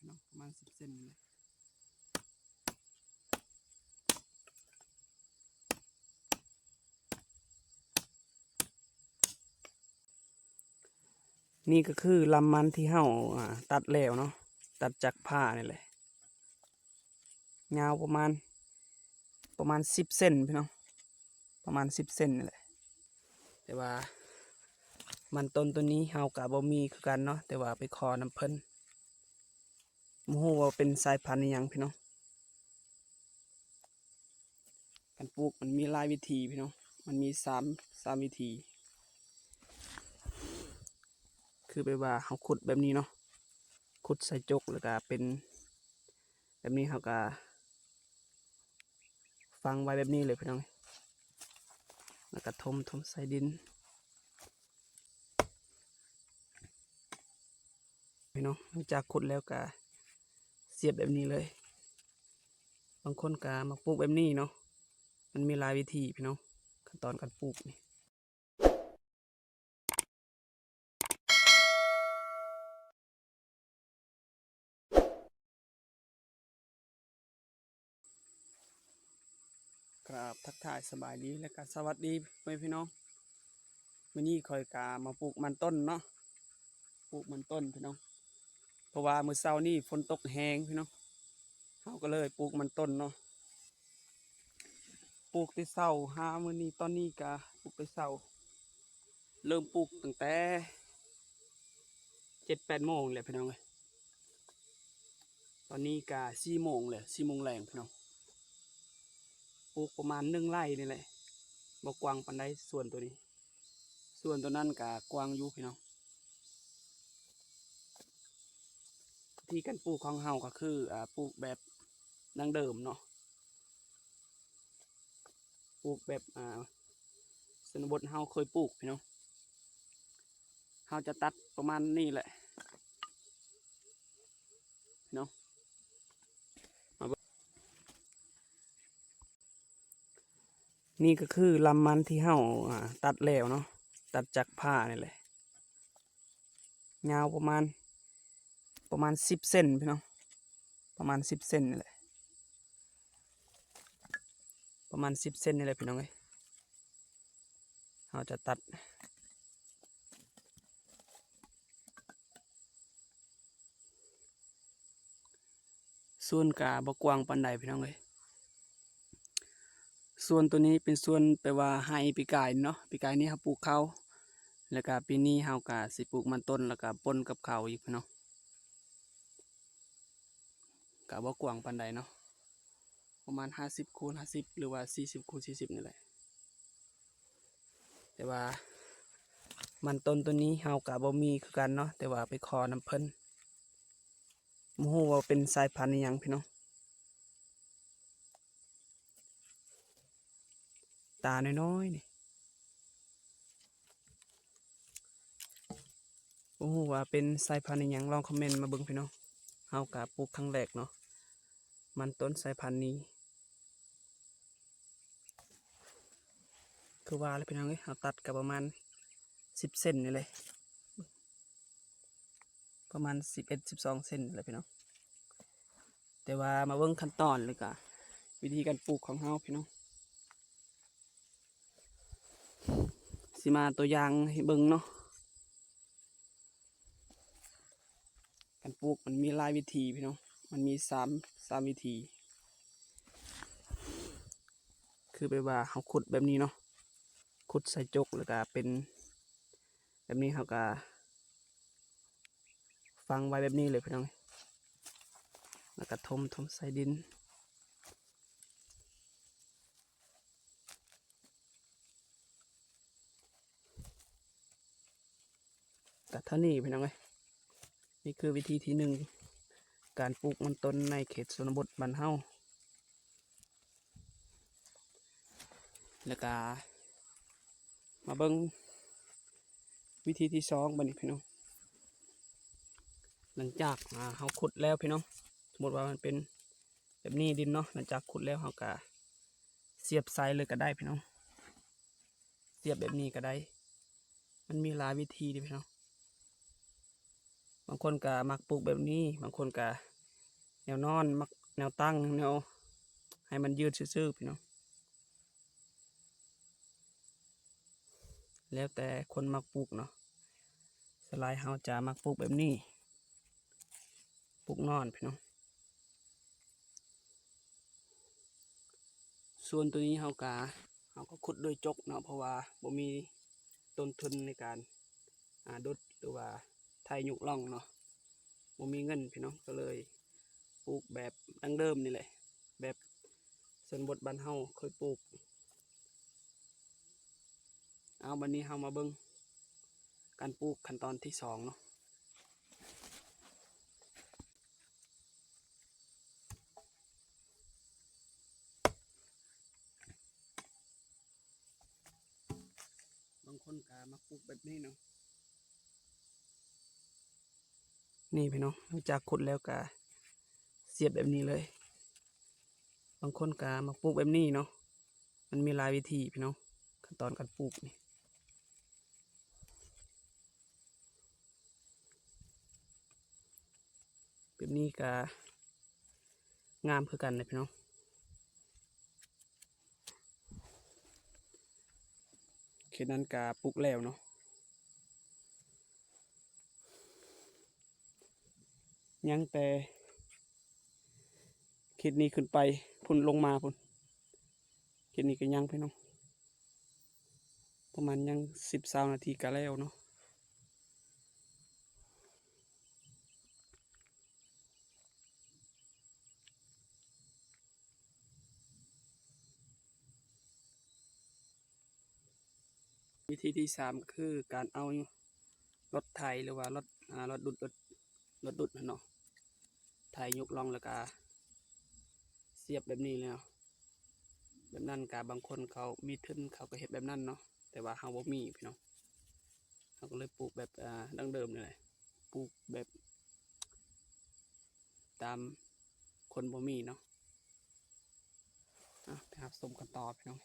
ເນາະ ປະມານສິບເຊັນນີ້ແຫຼະ. ນີ້ກໍຄືລຳມັນທີ່ເຮົາ ອ່າ ຕັດແລ້ວເນາະ ຕັດຈາກພ້ານີ້ແຫຼະ ຍາວປະມານ ປະມານສິບເຊັນພີ່ນ້ອງ ປະມານສິບເຊັນນີ້ແຫຼະ. ແຕ່ວ່າມັນຕົ້ນໂຕນີ້ເຮົາກໍບໍ່ມີຄືກັນເນາະ ແຕ່ວ່າໄປຂໍນຳເພິ່ນ ບໍ່ຮູ້ວ່າເປັນສາຍພັນອີ່ຫຍັງພີ່ນ້ອງ. ການປູກມັນມີຫຼາຍວິທີພີ່ນ້ອງ ມັນມີສາມ ສາມວິທີ ຄືແບບວ່າເຮົາຂຸດແບບນີ້ເນາະ ຂຸດໃສ່ຈົກ ແລ້ວກະເປັນແບບນີ້ ເຮົາກະຝັງໄວ້ແບບນີ້ເລີຍພີ່ນ້ອງ ແລ້ວກະຖົມ ຖົມໃສ່ດິນ. ພີ່ນ້ອງ ຫຼັງຈາກຂຸດແລ້ວກະສຽບແບບນີ້ເລີຍ. ບາງຄົນກະມັກປູກແບບນີ້ເນາະ ມັນມີຫຼາຍວິທີພີ່ນ້ອງ ຂັ້ນຕອນການປູກນີ້. ກະທັກທາຍສະບາຍດີ ແລະກະສະຫວັດດີພໍ່ແມ່ພີ່ນ້ອງ. ມື້ນີ້ຂ້ອຍກະມາປູກມັນຕົ້ນເນາະ ປູກມັນຕົ້ນພີ່ນ້ອງ ເພາະວ່າມື້ເຊົ້ານີ້ຝົນຕົກແຮງພີ່ນ້ອງ ເຮົາກໍເລີຍປູກມັນຕົ້ນເນາະ. ປູກແຕ່ເຊົ້າຫາມື້ນີ້ ຕອນນີ້ກະປູກແຕ່ເຊົ້າ ເລີ່ມປູກຕັ້ງແຕ່ເຈັດແປດໂມງແຫຼະພີ່ນ້ອງເອີຍ. ຕອນນີ້ກະສີ່ໂມງແລ້ວ ສີ່ໂມງແລງພີ່ນ້ອງ. ປູກປະມານໜຶ່ງໄຮ່ນີ້ແຫຼະ ບໍ່ກວ້າງປານໃດສວນໂຕນີ້ ສວນໂຕນັ້ນກະກວ້າງຢູ່ພີ່ນ້ອງ. ວິທີການປູກຂອງເຮົາກໍຄື ອາ ປູກແບບດັ້ງເດີມເນາະ ປູກແບບ ອາ ຊົນນະບົດເຮົາເຄີຍປູກພີ່ນ້ອງ. ເຮົາຈະຕັດປະມານນີ້ແຫຼະເນາະ ມາເບິ່ງ. ນີ້ກໍຄືລຳມັນທີ່ເຮົາ ອາ ຕັດແລ້ວເນາະ ຕັດຈາກພ້ານີ້ແຫຼະ ຍາວປະມານ ປະມານສິບເຊັນພີ່ນ້ອງ ປະມານສິບເຊັນນີ້ແຫຼະ ປະມານສິບເຊັນນີ້ແຫຼະພີ່ນ້ອງເອີຍ. ເຮົາຈະຕັດ ສວນກະບໍ່ກວ້າງປານໃດພີ່ນ້ອງເອີຍ. ສວນໂຕນີ້ເປັນສວນແປວ່າໄຮ່ປີກາຍເນາະ ປີກາຍນີ້ເຮົາປູກເຂົ້າ ແລ້ວກະປີນີ້ເຮົາກະຊິປູກມັນຕົ້ນ ແລ້ວກະປົນກັບເຂົ້າອີກພີ່ນ້ອງ. ກະບໍ່ກວ້າງປານໃດເນາະ ປະມານຫ້າສິບຄູນຫ້າສິບ ຫຼືວ່າສີ່ສິບຄູນສີ່ສິບນີ້ແຫຼະ. ແຕ່ວ່າມັນຕົ້ນໂຕນີ້ເຮົາກະບໍ່ມີຄືກັນເນາະ ແຕ່ວ່າໄປຂໍນຳເພິ່ນ ບໍ່ຮູ້ວ່າເປັນສາຍພັນອີ່ຫຍັງພີ່ນ້ອງ. ຕານ້ອຍໆນີ້ ບໍ່ຮູ້ວ່າເປັນສາຍພັນອີ່ຫຍັງ ລອງຄອມເມັນມາເບິ່ງພີ່ນ້ອງ. ເຮົາກະປູກຄັ້ງແລກເນາະ ມັນຕົ້ນສາຍພັນນີ້ ຄືວ່າແຫຼະພີ່ນ້ອງເອີຍ ເຮົາຕັດກະປະມານສິບເຊັນນີ້ແຫຼະ ປະມານສິບເອັດ ສິບສອງເຊັນນີ້ແຫຼະພີ່ນ້ອງ. ແຕ່ວ່າມາເບິ່ງຂັ້ນຕອນ ແລ້ວກະວິທີການປູກຂອງເຮົາພີ່ນ້ອງ ຊິມາຕົວຢ່າງໃຫ້ເບິ່ງເນາະ. ການປູກມັນມີຫຼາຍວິທີພີ່ນ້ອງ ມັນມີສາມ ສາມວິທີ ຄືແບບວ່າເຮົາຂຸດແບບນີ້ເນາະ ຂຸດໃສ່ຈົກ ແລ້ວກະເປັນແບບນີ້ ເຮົາກະຝັງໄວ້ແບບນີ້ເລີຍພີ່ນ້ອງ ແລ້ວກະຖົມ ຖົມໃສ່ດິນ. ກະເທົ່ານີ້ພີ່ນ້ອງເອີຍ ນີ້ຄືວິທີທີໜຶ່ງ ການປູກມັນຕົ້ນໃນເຂດຊົນນະບົດບ້ານເຮົາ. ແລ້ວກະມາເບິ່ງວິທີທີສອງບາດນີ້ພີ່ນ້ອງ. ຫຼັງຈາກ ອາ ເຮົາຂຸດແລ້ວພີ່ນ້ອງ ສົມມຸດວ່າມັນເປັນແບບນີ້ດິນເນາະ ຫຼັງຈາກຂຸດແລ້ວເຮົາກະສຽບໃສ່ເລີຍກະໄດ້ພີ່ນ້ອງ ສຽບແບບນີ້ກະໄດ້ ມັນມີຫຼາຍວິທີເດ້ພີ່ນ້ອງ. ບາງຄົນກະມັກປູກແບບນີ້ ບາງຄົນກະ ແນວນອນ ມັກແນວຕັ້ງ ແນວໃຫ້ມັນຍືດຊື່ໆ ພີ່ນ້ອງ. ແລ້ວແຕ່ຄົນມັກປູກເນາະ. ສ່ວນຫຼາຍເຮົາຈະມັກປູກແບບນີ້ ປູກນອນ ພີ່ນ້ອງ. ສ່ວນໂຕນີ້ເຮົາກະ ເຮົາກໍຂຸດໂດຍຈົກເນາະ ເພາະວ່າບໍ່ມີຕົ້ນທຶນໃນການ ອາ ດຸດ ຫຼືວ່າໄຖຍົກລ່ອງເນາະ ບໍ່ມີເງິນ ພີ່ນ້ອງ ກໍເລີຍປູກແບບດັ້ງເດີມນີ້ແຫຼະ ແບບຊົນນະບົດບ້ານເຮົາເຄີຍປູກ. ເອົາ ບັດນີ້ເຮົາມາເບິ່ງການປູກຂັ້ນຕອນທີສອງເນາະ. ບາງຄົນກະມັກປູກແບບນີ້ເນາະ. ນີ້ພີ່ນ້ອງ ຫຼັງຈາກຂຸດແລ້ວກະສຽບແບບນີ້ເລີຍ. ບາງຄົນກະມັກປູກແບບນີ້ເນາະ. ມັນມີຫຼາຍວິທີພີ່ນ້ອງ ຂັ້ນຕອນການປູກນີ້. ແບບນີ້ກະງາມຄືກັນເດ້ພີ່ນ້ອງ. ເຂດນັ້ນກະປູກແລ້ວເນາະ. ຍັງແຕ່ເຂດນີ້ຂຶ້ນໄປພຸ້ນ ລົງມາພຸ້ນ. ເຂດນີ້ກະຍັງພີ່ນ້ອງ. ປະມານຍັງສິບຊາວນາທີກະແລ້ວເນາະ. ວິທີທີສາມ ກໍຄືການເອົາລົດໄຖ ຫຼືວ່າລົດ ອາ ລົດດຸດ ລົດດຸດຫັ້ນເນາະ ໄຖຍົກລ່ອງ ແລ້ວກະສຽບແບບນີ້ເລີຍເນາະ. ແບບນັ້ນກະບາງຄົນເຂົາມີທຶນ ເຂົາກໍເຮັດແບບນັ້ນເນາະ ແຕ່ວ່າເຮົາບໍ່ມີພີ່ນ້ອງ. ເຮົາກໍເລີຍປູກແບບ ອາ ດັ້ງເດີມນີ້ແຫຼະ ປູກແບບຕາມຄົນບໍ່ມີເນາະ. ອາ ໄປຮັບຊົມກັນຕໍ່ພີ່ນ້ອງ.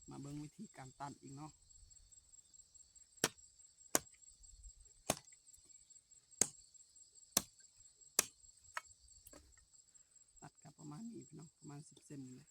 ມາເບິ່ງວິທີການຕັດອີກເນາະ. ຕັດກໍປະມານນີ້ພີ່ນ້ອງ ປະມານສິບເຊັນນີ້ແຫຼະ.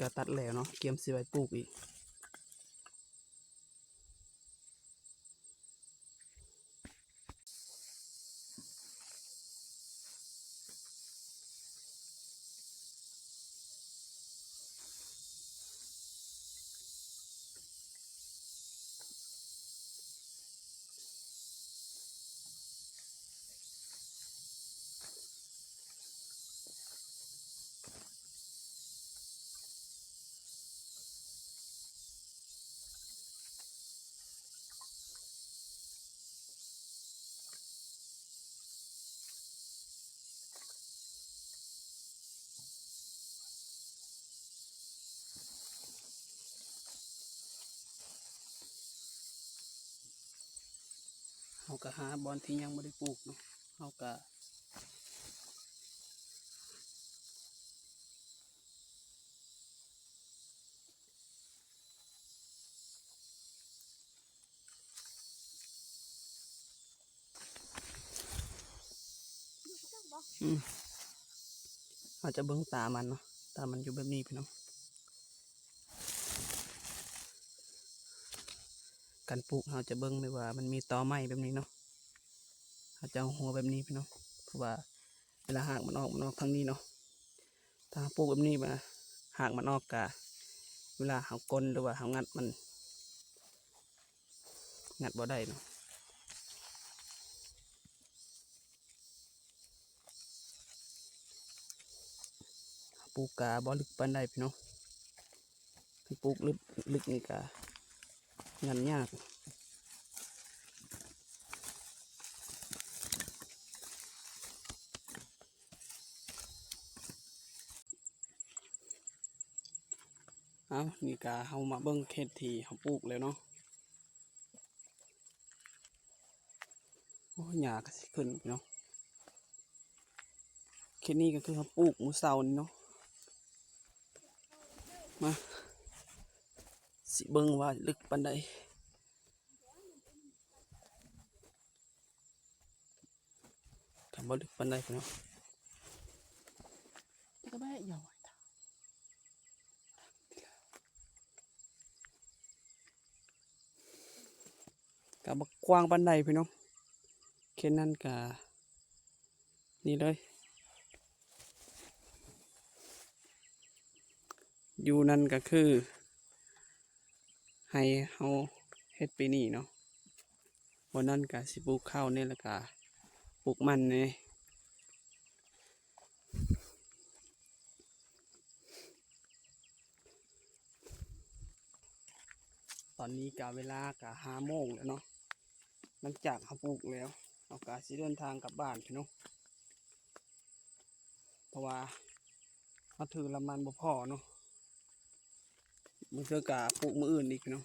ກະຕັດແລ້ວເນາະ ກຽມຊິໄວ້ປູກອີກ. ເ ຫາບ່ອນທີ່ຍັງບໍ່ໄດ້ປູກເນາະ ເຮົາກະ ອືມ ເຮົາຈະເບິ່ງຕາມັນເນາະ ຕາມັນຢູ່ແບບນີ້ພີ່ນ້ອງ. ການປູກເຮົາຈະເບິ່ງແບບວ່າມັນມີຕໍໄມ້ແບບນີ້ເນາະ ເຮົາຈະເອົາຫົວແບບນີ້ພີ່ນ້ອງ ເພາະວ່າເວລາຮາກມັນອອກ ມັນອອກທາງນີ້ເນາະ. ຖ້າເຮົາປູກແບບນີ້ມາ ຮາກມັນອອກກະ ເວລາເຮົາກົ້ນ ຫຼືວ່າເຮົາງັດມັນ ງັດບໍ່ໄດ້ເນາະ. ປູກກະບໍ່ເລິກປານໃດພີ່ນ້ອງ ປູກເລິກ ເລິກນີ້ກະງັດຍາກ. ເອົາ ນີ້ກະເຮົາມາເບິ່ງເຂດທີ່ເຮົາປູກແລ້ວເນາະ. ໂອ້ຍ ຫຍ້າກະຊິຂຶ້ນເນາະ. ເຂດນີ້ກະຄືເຮົາປູກມື້ເຊົ້ານີ້ເນາະ. ມາ ຊິເບິ່ງວ່າເລິກປານໃດ. ກະບໍ່ເລິກປານໃດພີ່ນ້ອງ. ກະບໍ່ກວ້າງປານໃດພີ່ນ້ອງ. ເຂດນັ້ນກະນີ້ເລີຍ ຢູ່ນັ້ນກະຄືໄຮ່ເຮົາເຮັດປີນີ້ເນາະ. ບ່ອນນັ້ນກະຊິປູກເຂົ້າແດ່ ແລ້ວກະປູກມັນແດ່. ຕອນນີ້ກະເວລາກະຫ້າໂມງແລ້ວເນາະ. ຫຼັງຈາກເຮົາປູກແລ້ວ ເຮົາກະຊິເດີນທາງກັບບ້ານພີ່ນ້ອງ. ເພາະວ່າເຮົາຖືລຳມັນບໍ່ພໍເນາະ. ບາງເທື່ອກະປູກມື້ອື່ນອີກເນາະ.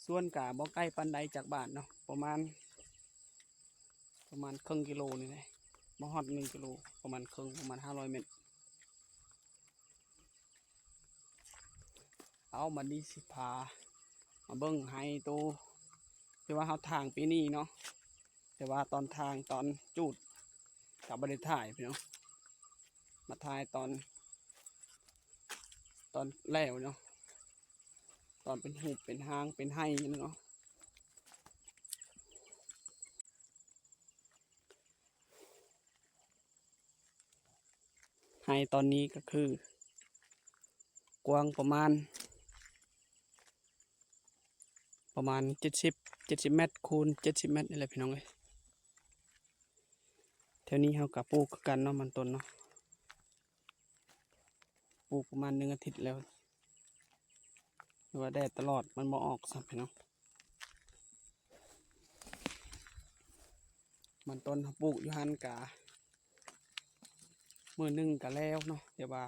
ສວນກະບໍ່ໄກປານໃດຈາກບ້ານເນາະ ປະມານ ປະມານເຄິ່ງກິໂລນີ້ແຫຼະ ບໍ່ຮອດໜຶ່ງກິໂລ ປະມານເຄິ່ງ ປະມານຫ້າຮ້ອຍແມັດ. ເອົາ ບັດນີ້ຊິພາມາເບິ່ງໄຮ່ໂຕທີ່ວ່າເຮົາຖາງປີນີ້ເນາະ. ແຕ່ວ່າຕອນຖາງ ຕອນຈູດກະບໍ່ໄດ້ຖ່າຍພີ່ນ້ອງ ມາຖ່າຍຕອນ ຕອນແລ້ວເນາະ ຕອນເປັນຮູບເປັນຮ່າງເປັນໄຮ່ເນາະ. ໄຮ່ຕອນນີ້ກະຄືກວ້າງປະມານ ປະມານເຈັດສິບ ເຈັດສິບແມັດຄູນເຈັດສິບແມັດນີ້ແຫຼະພີ່ນ້ອງເອີຍ. ແຖວນີ້ເຮົາກະປູກຄືກັນເນາະ ມັນຕົ້ນເນາະ ປູກປະມານໜຶ່ງອາທິດແລ້ວ ແຕ່ວ່າແດດຕະຫຼອດ ມັນບໍ່ອອກຊ້ຳພີ່ນ້ອງ. ມັນຕົ້ນເຮົາປູກຢູ່ຫັ້ນກະ ມື້ໜຶ່ງກະແລ້ວເນາະ ແຕ່ວ່າ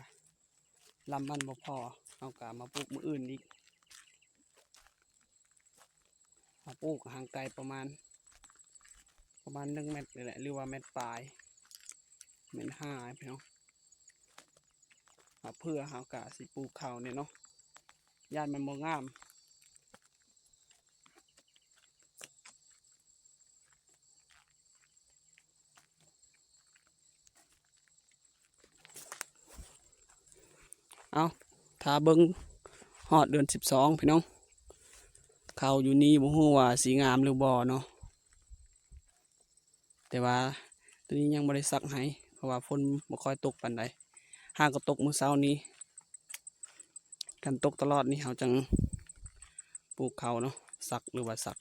ລຳມັນບໍ່ພໍ ເຮົາກະມາປູກມື້ອື່ນອີກ. ເຮົາປູກຫ່າງໄກປະມານ ປະມານໜຶ່ງແມັດນີ້ແຫຼະ ຫຼືວ່າແມັດປາຍ ແມັດຫ້າພີ່ນ້ອງ. ເຮົາເພື່ອ ເຮົາກະຊິປູກເຂົ້າແດ່ເນາະ ຢ້ານມັນບໍ່ງາມ. ເອົາ ຖ້າເບິ່ງຮອດເດືອນສິບສອງພີ່ນ້ອງ ເຂົ້າຢູ່ນີ້ບໍ່ຮູ້ວ່າຊິງາມຫຼືບໍ່ເນາະ. ແຕ່ວ່າໂຕນີ້ຍັງບໍ່ໄດ້ສັກໄຮ່ ເພາະວ່າຝົນບໍ່ຄ່ອຍຕົກປານໃດ ຫາກະຕົກມື້ເຊົ້ານີ້. ຄັນຕົກຕະຫຼອດນີ້ເຮົາຈັ່ງປູກເຂົ້າເນາະ ສັກ ຫຼືວ່າສັກ.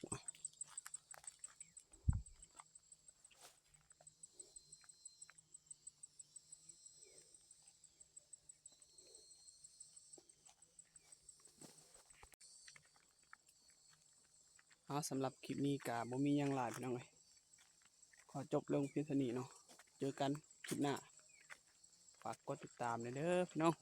ເອົາ ສຳລັບຄລິບນີ້ກະບໍ່ມີຫຍັງຫຼາຍພີ່ນ້ອງເອີຍ ຂໍຈົບລົງພຽງເທົ່ານີ້ເນາະ ເຈີກັນຄລິບໜ້າ. ຝາກກົດຕິດຕາມແດ່ເດີພີ່ນ້ອງ.